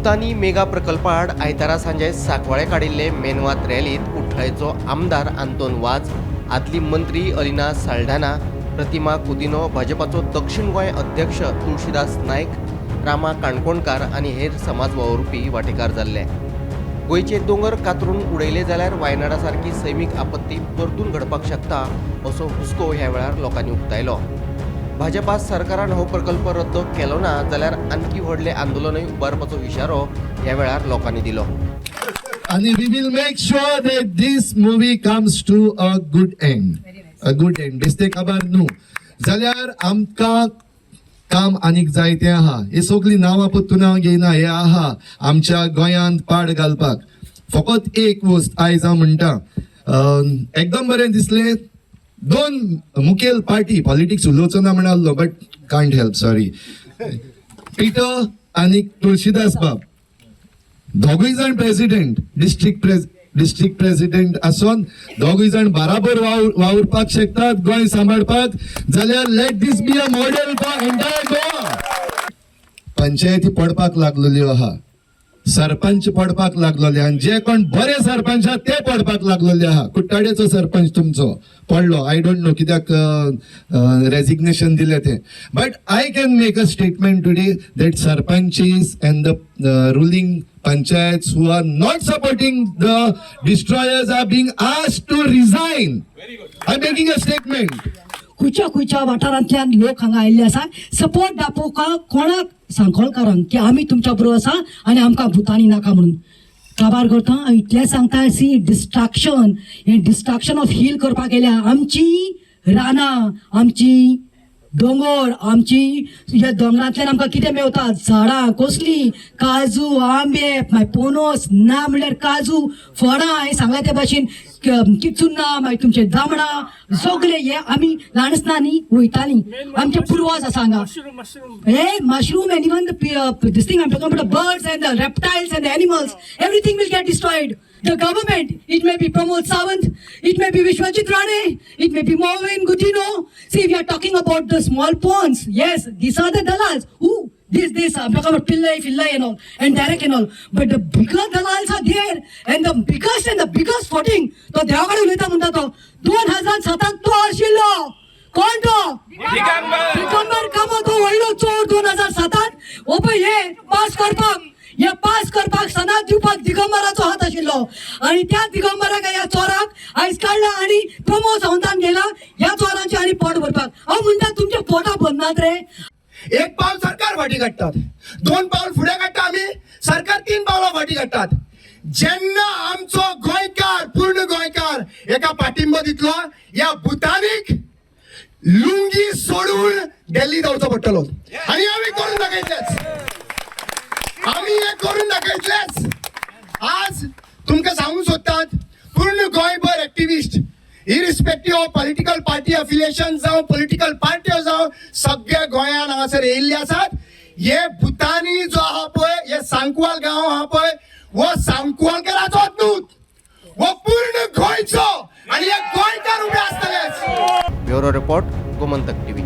भूतानी mega प्रकल्पा आड आयतारा सांजे सांकवाळे काडिल्ले मेनवात रॅलीत कुठ्ठाळेचो आमदार आंतोन वाज, आदली मंत्री अलिना साल्ढाणा, प्रतिमा कुदिनो, भाजपाचो दक्षिण गोंय अध्यक्ष तुळशीदास नायक, रामा काणकोणकार आनी हेर समाज वावुरपी वांटेकार जाल्ले. गोंयचे दोंगर कातरून उडयले जाल्यार वायनाडा सारकी सैमीक आपत्ती परतून घडपाक शकता असो हुस्को ह्या वेळार लोकांनी उक्तायलो. भाजपा सरकारान हो प्रकल्प रद्द केलो ना जाल्यार आणखी व्हडलें आंदोलनूय उबारपाचो इशारो ह्या वेळार लोकांनी दिलो. आणि we will make sure that this movie comes to a good end. A good end. बेस्ते खबर न्हू जाल्यार आमकां काम आनीक जायतें आहा. ही सगळीं नांवां पत्तून हांव घेयना. हे आहा आमच्या गोंयांत पाड घालपाक. फकत एक वस्त आयज हांव म्हणटा, एकदम बरें दिसलें. दोन मुखेल पार्टी, पॉलिटिक्स उलोवचो ना म्हणालो, but can't help, sorry. Peter आनी तुळशीदास बाब दोगूय जाण प्रेसिडेंट, डिस्ट्रिक्ट प्रेसिडेंट आसून दोगूय जाण बराबर वावुरपाक शकतात गोंय सांबाळपाक. जाल्यार let this be a model for entire Goa. पंचायती पडपाक लागलेल्यो आहा, सरपंच पडपाक लागलेले आनी जे कोण बरे सरपंच आहा ते पडपाक लागलेले आहा. कुट्टाडेचो सरपंच तुमचो पडलो. I don't know कित्याक रेजिग्नेशन दिलें तें, but I can make a statement today that sarpanches and the ruling panchayats who are not supporting the destroyers are being asked to resign. I'm making a statement. खंयच्या खंयच्या वाठारांतल्यान लोक हांगा आयिल्ले आसा सपोर्ट दाखोवपाक कोणाक, सांकवाळकारांक, की आमी तुमच्या बरोबर आसा आनी आमकां भुतानी नाका म्हणून. काबार करता हांव इतलें सांगता. सी, डिस्ट्रक्शन, हें डिस्ट्रक्शन ऑफ हील करपाक येयल्या. आमची रानां, आमची दोंगर, आमची ह्या दोंगरांतल्यान आमकां कितें मेवता? झाडां कसलीं, काजू, आंबे, मागीर पोनोस, ना म्हणल्यार काजू फळां. हांवें सांगलां ते भाशेन चुन्नां, मागीर तुमचे जांबळां, सगळे हे आमी ल्हान आसतना न्ही वयतालीं. आमचे पुर्वज आसा हांगा. Hey, mushroom and even the this thing I'm talking about, the birds and the reptiles and the animals, everything will get destroyed. The government, it may be Pramod Sawant, it may be Vishwajit Rane, it may be Mauvin Godinho. See, we are talking about the small ponds. Yes, these are the dalals. Who? This, I'm talking about Pillai, Fillai and all, and Derek and all. But the bigger dalals are there, and the biggest voting, तो देवा कडेन उलयता म्हणटा तो, 2007त तो आशिल्लो. कोण तो? दिगंबर कामत. तो व्हडलो चोर. 2007त हो पळय हे पास करपाक सनाद दिवपाक दिगंबराचो हात आशिल्लो आणि त्या दिगंबराक, ह्या चोराक आयज काडला आणि प्रमोद सावंतान गेला ह्या चोरांचे आणि पोट भरपाक. हांव म्हणटा, तुमचे पोटां भरनात रे? एक पावल सरकार फाटी काडटात, दोन पावल फुडें काडटा आमी, सरकार तीन पावलां फाटी काडटात. जेन्ना आमचो गोंयकार, पूर्ण गोंयकार एका पाठिंबो दितलो, ह्या भुतानीक लुंगी सोडून दिल्ली धांवचो पडटलो आणि आमी करून दाखयतलेच. आमी हे करून दाखयतलेच. आज तुमकां सांगूंक सोदतात, पूर्ण गोंयभर activist, irrespective of political party affiliation जावं, पॉलिटिकल पार्ट्यो जावं, सगळे गोंयान हांगासर येयल्ले आसात. हे भुतानी जो आहा पळय, हे सांकवाल गांव आहा पळय, हो सांकवालकाराचोच न्हू, हो पूर्ण गोंयचो आणि हे गोंयकार उबे आसतलेच. Bureau report, Gomantak TV.